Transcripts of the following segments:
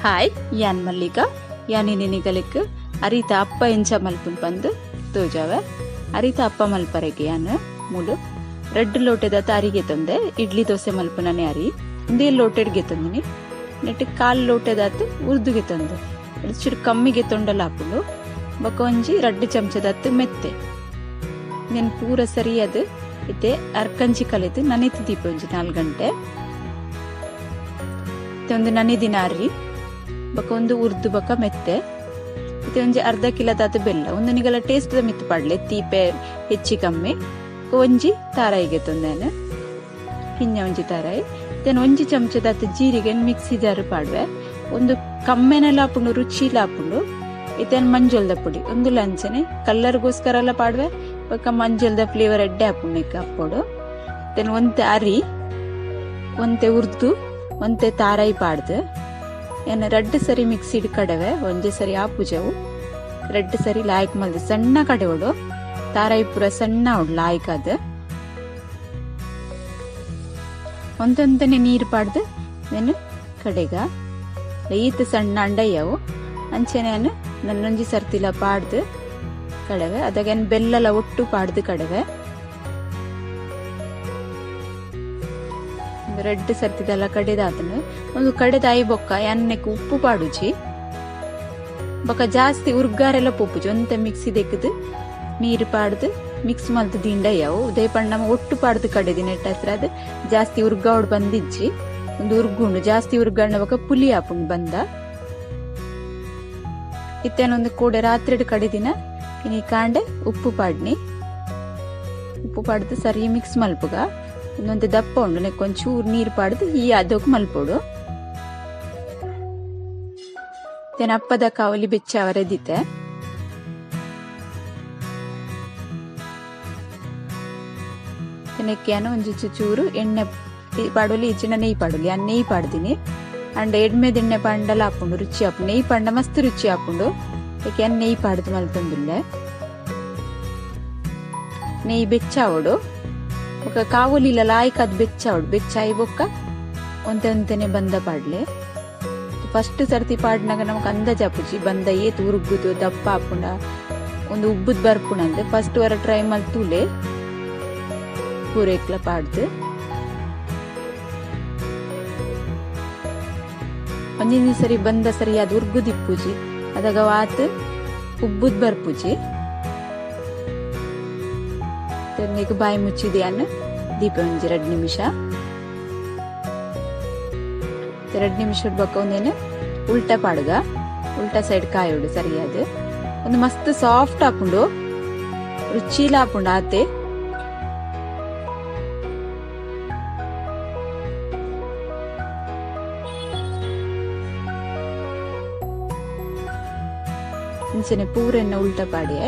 Hi, ಯಾನ್ ಮಲ್ಲಿಕಾ. ಯಾನ್ ನಿನಿಗಲಿಕ್ ಅರಿತ ಅಪ್ಪ ಎಂಚ ಮಲ್ಪುನ್ ಪಂದ್ ತೋಜಾವೆ. ಅರಿತ ಅಪ್ಪ ಮಲ್ಪರೆಗೆ ಯಾನ್ ಮೂಲು ರಡ್ಡ್ ಲೋಟೆದ ಅರಿ ಗೆತೊಂದೆ. ಇಡ್ಲಿ ದೋಸೆ ಮಲ್ಪುನನೆ ಅರಿ ಉಂದೇ ಲೋಟೆಡ್ ಗೆತೊಂದಿನಿ. ನೆಟ್ ಕಾಲ್ ಲೋಟೆದಾತ್ ಉರ್ದು ಗೆತೊಂದೆ. ಚೂರು ಕಮ್ಮಿ ಗೆತೊಂಡಲ ಆಪುಂಡು. ಬೊಕ ಒಂಜಿ ರಡ್ಡ್ ಚಮಚದಾತ್ ಮೆತ್ತೆ. ನೆನ್ ಪೂರ ಸರಿಯಾದ್ ಇತ್ತೆ ಅರ್ಕಂಜಿ ಕಲೆತ್ ನನೆತ್ ದೀಪ ಒಂಜಿ 4 ಗಂಟೆ. ಒಂದು ನನೆದಿನ ಅರಿ ಬೊಕ ಒಂದು ಉರ್ದು ಬೊಕ ಮೆತ್ತೆ. ಇತ್ತೆ ಒಂಜಿ ಅರ್ಧ ಕಿಲೋದಾತ್ ಬೆಲ್ಲ. ಒಂದು ನಿಗಲ ಟೇಸ್ಟ್ ದ ಮಿತ್ತ್ ಪಾಡ್ಲೆ, ತೀಪೆ ಹೆಚ್ಚಿ ಕಮ್ಮಿ. ಒಂಜಿ ತಾರಾಯಿ ಗೆತೊಂದೇನೆ, ಕಿಂಜ ಒಂಜಿ ತಾರಾಯಿ. Then ಒಂಜಿ ಚಮಚದಾತ್ ಜೀರಿಗೆ ಮಿಕ್ಸಿ ಜಾರ್ ಪಾಡ್ವೆ. ಒಂದು ಕಮ್ಮೆನೆಲ ಆಪುಂಡು, ರುಚಿಲ ಆಪುಂಡು. ಇತ್ತೆ ಮಂಜೊಲ್ದ ಪುಡಿ ಒಂದು ಲಂಚನೆ ಕಲ್ಲರ್ಗೋಸ್ಕರ ಎಲ್ಲ ಪಾಡ್ವೆ. ಬೊಕ ಮಂಜೊಲ್ದ ಫ್ಲೇವರ್ ಎಡ್ಡೆ ಆಪುಂಡು ಇಕ್ಕ ಅಪ್ಪೊಡು. Then ಒಂತೆ ಅರಿ, ಒಂತೆ ಉರ್ದು, ಒಂತೆ ತಾರಾಯಿ ಪಾಡ್ದು ಏನ್ ರಡ್ಡ್ ಸರಿ ಮಿಕ್ಸಿಡ್ ಕಡವೆ, ಒಂಜೆ ಸರಿ ಆಪುಜವು. ರಡ್ಡ್ ಸರಿ ಲಾಯ್ಕ್ ಮಲ್ದು ಸಣ್ಣ ಕಡೆವಡು. ತಾರಾಯಿ ಪೂರ ಸಣ್ಣ ಉಡು ಲಾಯ್ಕ್ ಅದು. ಒಂದೊಂದನೆ ನೀರು ಪಾಡ್ದು ಏನು ಕಡೆಗ ಈತ ಸಣ್ಣ ಅಂಡಯ್ಯವು ಅಂಚನೆ ನನ್ನೊಂಜಿ ಸರ್ತಿಲ ಪಾಡ್ದು ಕಡವೆ. ಅದಾಗ ಬೆಲ್ಲಲ ಒಟ್ಟು ಪಾಡ್ದು ಕಡವೆ. ರಡ್ಡ್ ಸರ್ತಿದೆಲ್ಲ ಕಡೆದಾತನು. ಒಂದು ಕಡೆದಾಯಿ ಬೊಕ್ಕ ಎಣ್ಣೆಕ್ ಉಪ್ಪು ಪಾಡುಜಿ. ಬೊಕ್ಕ ಜಾಸ್ತಿ ಉರ್ಗಾರೆಲ್ಲ ಪೋಪುಜಿ. ಒಂತೆ ಮಿಕ್ಸಿ ದೆಕ್ಕದು ನೀರು ಪಾಡ್ದು ಮಿಕ್ಸ್ ಮಲ್ತು ದಿಂಡಯ್ಯವು. ಉದಯ ಪಂಡ ಒಟ್ಟು ಪಾಡ್ದು ಕಡೆದಿ ನೆಟ್ಟ ಹತ್ರ ಅದು ಜಾಸ್ತಿ ಉರ್ಗಾವಡ್ ಬಂದಿಜ್ಜಿ. ಒಂದು ಉರ್ಗುಂಡು ಜಾಸ್ತಿ ಉರ್ಗಾಂಡ ಬೊಕ್ಕ ಪುಲಿ ಆಪುಂಡು ಬಂದ. ಇತ್ತೇನೊಂದು ಕೂಡೆ ರಾತ್ರಿ ಕಡೆದಿನ ಇನಿ ಕಾಂಡೆ ಉಪ್ಪು ಪಾಡ್ನಿ. ಉಪ್ಪು ಪಾಡ್ದು ಸರಿ ಮಿಕ್ಸ್ ಮಲ್ಪುಗ. ಒಂದೊಂದು ದಪ್ಪ ಉಂಡು ನೆಕ್ ಒಂಚೂರು ನೀರು ಪಾಡ್ದು ಈ ಅದಕ್ಕೆ ಮಲ್ಪೊಡು. ತೆನ ಅಪ್ಪದ ಕಾವಲಿ ಬೆಚ್ಚ ಅವರದಿತ್ತೆ. ತೆನಕ್ಕೆ ಒಂಜಿ ಚೂರು ಎಣ್ಣೆ ಪಾಡೊಲಿ, ಇಚ್ಚಿನ ನೆಯ್ ಪಾಡೊಲಿ. ಆ ನೆಯ್ ಪಾಡ್ದಿನಿ. ಅಂಡ ಎಡ್ಮೆ ದಿಣ್ಣೆ ಪಾಂಡಲ ಆಪುಂಡು, ರುಚಿ ಆಪುಂಡು. ನೆಯ್ ಪಾಂಡ ಮಸ್ತ್ ರುಚಿ ಆಪುಂಡು. ಏಕೆ ನೆಯ್ ಪಾಡ್ದು ಮಲ್ತೊಂದುಲ್ಲೆ. ನೆಯ್ ಬೆಚ್ಚಾವೊಡು. ಬೊಕ್ಕ ಕಾವಲಿಲ ಲಾಯ್ಕ್ ಅದು ಬೆಚ್ಚಾವೊಡು. ಬೆಚ್ಚಾಯಿ ಬೊಕ್ಕ ಒಂತೆ ಒಂತೆನೆ ಬಂದ ಪಾಡ್ಲೆ. ಫಸ್ಟ್ ಸರ್ತಿ ಪಾಡ್ನಾಗ ನಮಕ್ ಅಂದಾಜ್ ಆಪುಜಿ ಬಂದ ಏತ್ ಉರುಗುದು ದಪ್ಪ ಆಪುಂಡ ಒಂದು ಉಬ್ಬುದ್ ಬರ್ಪುಂಡ ಅಂದ್. ಫಸ್ಟ್ ವರ ಟ್ರೈ ಮಲ್ತೂಲೆ ಪೂರೇಕ್ಲ ಪಾಡ್ದು. ಒಂಜಿನ ಸರಿ ಬಂದ ಸರಿ ಅದು ಉರ್ಗುದಿಪ್ಪುಜಿ. ಅದಾಗ ವಾತ್ ಉಬ್ಬುದ್ ಬರ್ಪುಜಿ. ಬಾಯಿ ಮುಚ್ಚಿದ್ಯಾನ ದೀಪ ಒಂಜಿ 2 ನಿಮಿಷ. 2 ನಿಮಿಷ ಬೊಕ್ಕ ಒಂದೇನು ಉಲ್ಟಾ ಪಾಡುಗ. ಉಲ್ಟಾ ಸೈಡ್ ಕಾಯೋಡು ಸರಿಯಾದ. ಒಂದು ಮಸ್ತ್ ಸಾಫ್ಟ್ ಆಪುಂಡು, ರುಚಿಲ ಆಪುಂಡು ಆತೆ. ಇಂಚನೆ ಪೂರೆನ್ನ ಉಲ್ಟಾ ಪಾಡಿಯೆ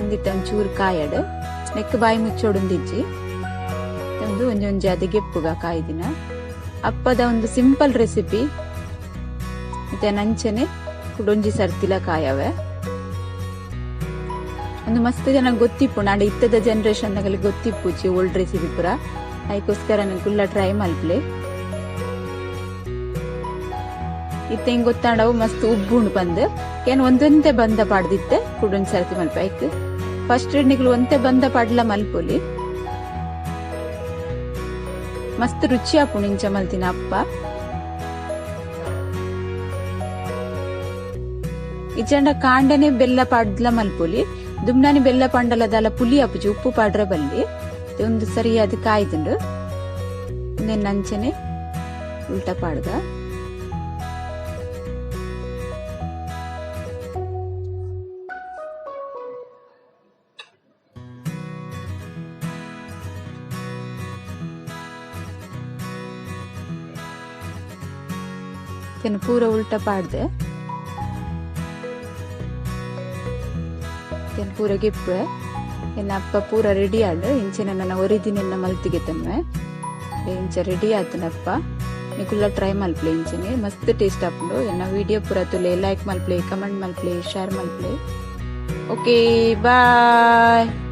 ಒಂದಿಟ್ಟ ಒಂಚೂರು ಕಾಯಡು. ನೆಕ್ ಬಾಯಿ ಮುಚ್ಚೋಡುಂದಿಜ್ಜಿ. ಒಂದು ಒಂಜೊಂಜಿ ಅದು ಗೆಪ್ಪುಗ ಕಾಯ್ದಿನ. ಅಪ್ಪದ ಒಂದು ಸಿಂಪಲ್ ರೆಸಿಪಿ. ಮತ್ತೆ ನಂಚನೆ ಕುಡೊಂಜಿ ಸರ್ತಿಲ ಕಾಯವೆ. ಒಂದು ಮಸ್ತ್ ಜನ ಗೊತ್ತಿಪ್ಪು ನಾಡ ಇತ್ತದ ಜನರೇಷನ್ ನಗಲಿ ಗೊತ್ತಿಪ್ಪುಜಿ ಓಲ್ಡ್ ರೆಸಿಪಿ ಪೂರ. ಅದಕ್ಕೋಸ್ಕರ ಗುಲ್ಲ ಟ್ರೈ ಮಲ್ಪ್ಲೆ. ಇತ್ತೆ ಹಿಂಗ್ ಗೊತ್ತಾಂಡವು ಮಸ್ತ್ ಉಬ್ಬುಂಡು ಬಂದ್ ಏನ್ ಒಂದೊಂದೇ ಬಂದ ಪಾಡ್ದಿತ್ತೆ ಕುಡೊಂಜಿ ಸರ್ತಿ ಮಲ್ಪ. ಐಕ್ ಫಸ್ಟ್ ನಿಗ್ಲು ಒಂತೆ ಬಂದ ಪಾಡ್ಲ ಮಲ್ಪೊಲಿ. ಮಸ್ತ್ ರುಚಿ ಆಪುಂಡು ಇಂಚ ಮಲ್ತಿನ ಅಪ್ಪ. ಇಜ್ಜಂಡ ಕಾಂಡನೆ ಬೆಲ್ಲ ಪಾಡ್ಲ ಮಲ್ಪೊಲಿ. ದುಮ್ನಾನಿ ಬೆಲ್ಲ ಪಾಂಡಲದಲ್ಲ ಪುಲಿ ಆಪುಜಿ, ಉಪ್ಪು ಪಾಡ್ರ ಬಲ್ಲಿ. ಒಂದು ಸರಿಯಾದ ಕಾಯ್ದುಂಡು. ಅಂಚನೆ ಉಲ್ಟಾ ಪಾಡ್ದ. ಪೂರ ಉಲ್ಟಾ ಪಾಡ್ದೆ. ಪೂರ ಗೆಪ್ಪುವೆ. ಎನ್ನ ಅಪ್ಪ ಪೂರ ರೆಡಿ ಆಡು. ಇಂಚೆ ನನ್ನ ಒರಿದಿನ ಮಲ್ತಿಗೆ ತನ್ವೆ. ಇಂಚ ರೆಡಿ ಆತನಪ್ಪ. ನಿಕುಲ್ಲ ಟ್ರೈ ಮಲ್ಪ್ಲೆ ಇಂಚನೆ ಮಸ್ತ್ ಟೇಸ್ಟ್ ಆಪುಂಡು. ಎನ್ನ ವಿಡಿಯೋ ಪೂರ ತುಲೆ ಲೈಕ್ ಮಲ್ಪ್ಲೆ, ಕಮೆಂಟ್ ಮಲ್ಪ್ಲೆ, ಶೇರ್ ಮಲ್ಪ್ಲೆ. Okay, bye.